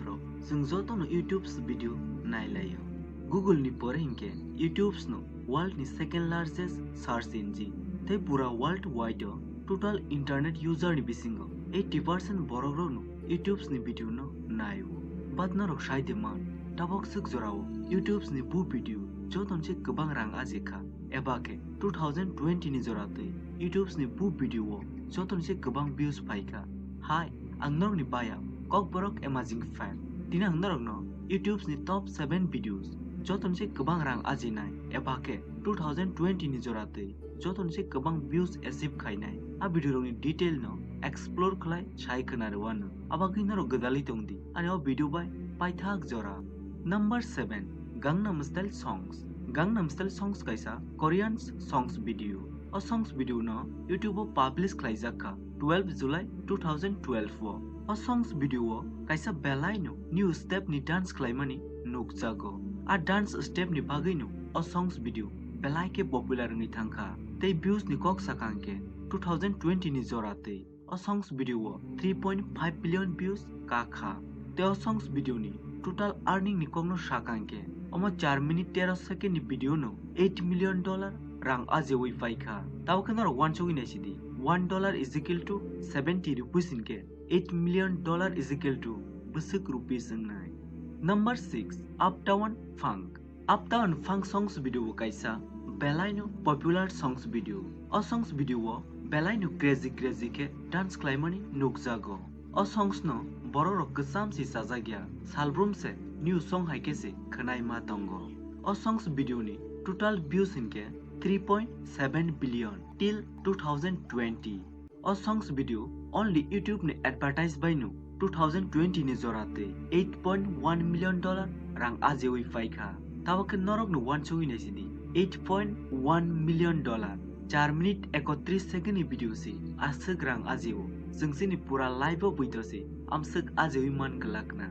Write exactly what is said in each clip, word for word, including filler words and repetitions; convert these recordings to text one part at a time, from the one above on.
Bro, chwng jotono YouTube's video nailaio. Google ni pore hinkhe YouTube's no world ni second largest search engine. Tei pura worldwide o total internet user ni bisingo eighty percent borok rokno YouTube's ni video no naio. But norok sai de man, tabok swk jorao YouTube's ni bu video joton se kwbang rang ajikha. Eba khe two thousand twenty ni jora twi YouTube's ni bu video o joton se kwbang views phaikha. Hai, ang norokni baya Kokborok Amazing Fan. Tini ang norokno YouTube's ni top seven videos joton se kwbang rang ajinai eba khe two thousand twenty ni jora twi joton se kwbang views achieve khainai a video rokni detail no explore khlai sai khna rwano. Abagwi norok gwdalwi tongdi ani o video bai paithak jora. Number seven, Gangnam Style Songs. Gangnam Style Songs kaisa Korean songs video. O songs video no YouTube o publish khlaijak kha twelve July two thousand twelve o. O songs video o kaisa belai no new step ni dance khlaimani nukjago. A dance step ni bagwi no o songs video belai khe popular wngwi thangkha. Tei views ni kok sakang khe two thousand twenty ni jora twi o songs video o three point five billion views kakha. Tei o songs video ni total earning ni kokno sakang khe omo char minute tero second ni video no eight million dollar rang ajewi paikha. Tabok khe norok wansugwi naisidi, one dollar is equal to seventy rupees hinkhe eight million dollar is equal to bwswk rupees wngnai. Number six, Uptown Funk. Uptown Funk songs video bo kaisa belai no popular songs video. O songs video o belai no crazy crazy khe dance khlaimani nukjago. O songs no borok rok kwcham se chajak ya, salbrum se new song hai khe se khwnai ma tongo. O songs video ni total views hinkhe three point seven billion till two thousand twenty. O songs video only YouTube ni advertise bai no two thousand twenty ni jora twi eight point one million dollar rang ajewi paikha. Tabok khe norok no wansugwi naisidi, eight point one million dollar char minute ekotris second ni video se aswk rang ajeo. Chwng chini pura life o buito se amswk ajewi man glakna.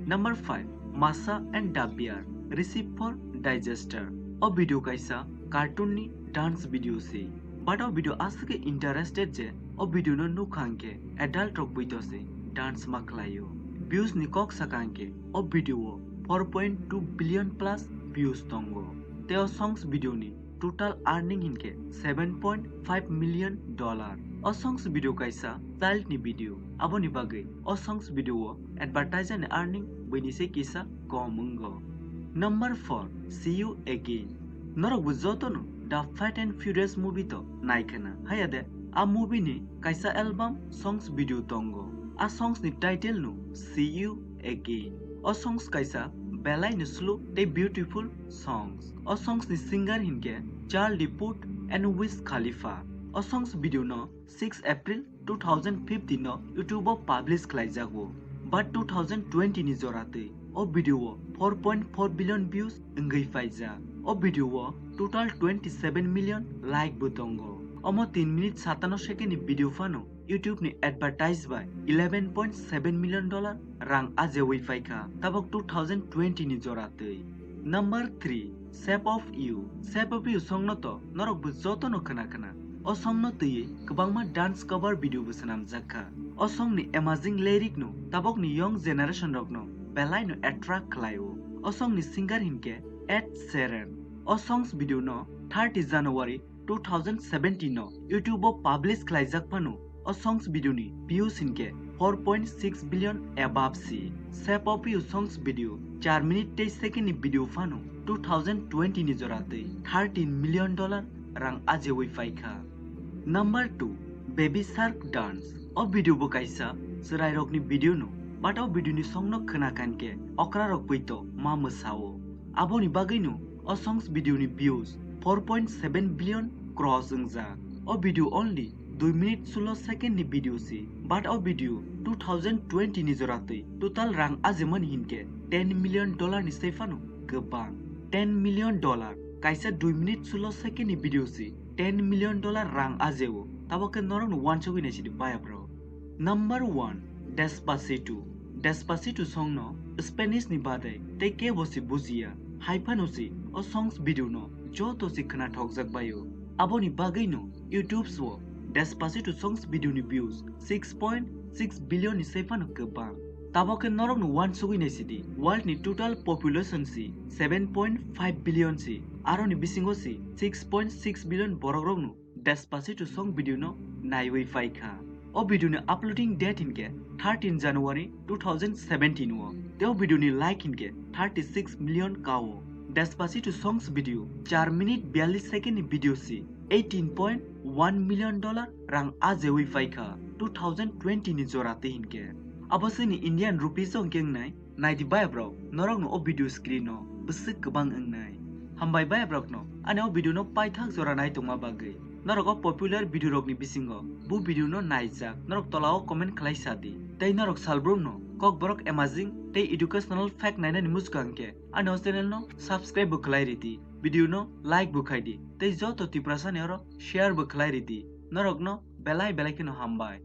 Number five, Masha and the Bear, Recipe for Disaster. O video kaisa cartoon ni dance video se. But o video aswk khe interested je o video no nukha hinkhe adult rok buito se dance ma khlaio. Views ni kok sakang khe o video o four point two billion plus views tongo. Tei o songs video ni total earning hinkhe seven point five million dollar. O songs video kaisa child ni video. Aboni bagwi o songs video o advertiser ni earning buini se kisa kom wngo. Number four, See You Again. Norok bo joto no The Fast and Furious movie to nai khna. Haya de, a movie ni kaisa album songs video tongo. A songs ni title no See You Again. O songs kaisa belai no slow tei beautiful songs. O songs ni singer hinkhe Charlie Puth and Wiz Khalifa. O songs video no six April two thousand fifteen no YouTube o publish khlaijago. But two thousand twenty ni jora twi o video o four point four billion views wngwi paijak. O video o total twenty seven million like bo tongo. Omo tin minute satano second ni video phano YouTube ni advertise bai eleven point seven million dollar rang ajewi paikha, tabok two thousand twenty ni jora twi. Number three, Shape of You. Shape of You song no to norok bo joto no khna khna. O song no twiwi kwbangma dance cover video bo swnamjak kha. O song ni amazing lyric no tabok ni young generation rok no belai no attract khlaio. O song ni singer hinkhe Ed Sheeran. O songs video no thirty January two thousand seventeen no YouTube o publish khlaijak phano o songs video ni views hinkhe four point six billion above si. Shape of You songs video char minute tei second ni video phano two thousand twenty ni jora twi thirteen million dollar rang ajewi paikha. Number two, Baby Shark Dance. O video bo kaisa chwrairokni video no, but o video ni song no khna khan khe okra rok pui to ma mwsao. Aboni bagwi no o songs video ni views four point seven billion cross wngjak. O video only dui minute sulo second ni video si, but o video two thousand twenty ni jora twi total rang ajemani hinkhe ten million dollar ni sai phano kwbang. Ten million dollar kaisa dui minute sulo second ni video si ten million dollar rang ajeo, tabok khe norok no wansugwi naisidi baya bro. Number one, Despacito. Despacito song no Spanish ni badai tei kebo se bujiya, hai phano se o songs video no joto se khna thokjak baio. Aboni bagwi no YouTube o Despacito songs video ni views six point six billion ni sai phano kwbang. Tabok khe norokno uansugwi nai sidi, world ni total population si seven point five billion si, aroni bisingo si six point six billion borokrokno Despacito song video no naiwi phaikha. O video ni uploading date hinkhe thirteen January two thousand seventeen o. Tei o video ni like hinkhe thirty six million ka o. Despacito songs video char minute biyallis second ni video si eighteen point one million dollar rang ajewi phaikha two thousand twenty ni jora tei hinkhe. Abo sini Indian rupees o hinkhe wngnai. Naidi bayap rok, norok no o video screen no bwswk kwbang wngnai. Hambai bayap rok no ani o video no paithak jora nai tongma bagwi. Norok o popular video rok ni bisingo bu video no naijak, norok tola o comment khlai sa di. Tei norok salbrum no Kokborok amazing tei educational fact nainani muchukang khe ani o channel no subscribe bo khlai ridi, video no like bo khai di tei joto Tiprasa ni oro share bo khlai ridi. Norok no belai belai kheno hambai.